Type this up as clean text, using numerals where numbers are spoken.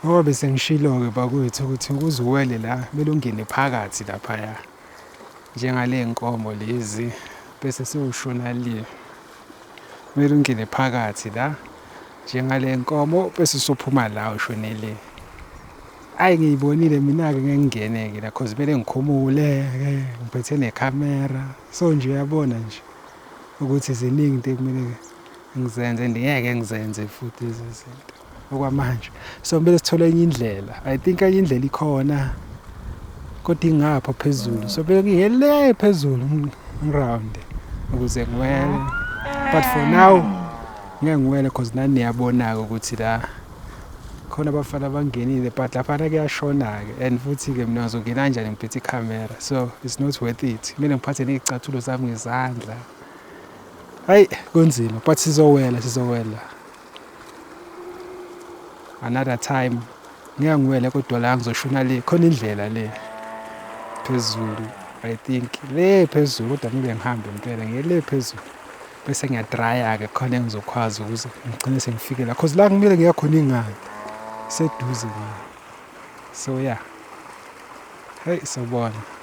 Ngoba bese ngishilo-ke bakwethu ukuthi ukuze uwele la kumele ungene phakathi laphaya njengale nkomo lezi bese sewushona le. Kumele ungene phakathi la njengale nkomo bese usuphuma la ushone le. Ayi, ngiyibonile mina-ke, ngeke ngingene-ke la cause kumele ngikhumule-ke, ngiphethe nekhamera. So nje uyabona nje ukuthi ziningi into ekumele ngizenze and ngeke ngizenze futhi lezi zinto okwamanje. So kumele sithole enye indlela. I think enye indlela ikhona kodwa ingapha phezulu, so kumele ngiye le phezulu ngiround ukuze ngiwele, but for now ngeke ngiwele cause nani niyabona-ke ukuthi la khona abafana abangenile, but laphana kuyashona-ke and futhi-ke mina ngizongena kanjani ngiphethe ikhamera? So it's not worth it. Kumele ngiphathe ney'cathulo zami ngezandla. Hayi, kunzima, but sizowela, sizowela another time. Ngeke ngiwele kodwa la ngizoshona le, khona indlela le phezulu, I think le phezulu, kodwa kumele ngihambe impela ngiye le phezulu bese ngiyatraya-ke khona engizokwazi ukuze ngigcine sengifike la, cause la kumele ngiya khona ingane seduze ngale. So yeah, hey, sawubona.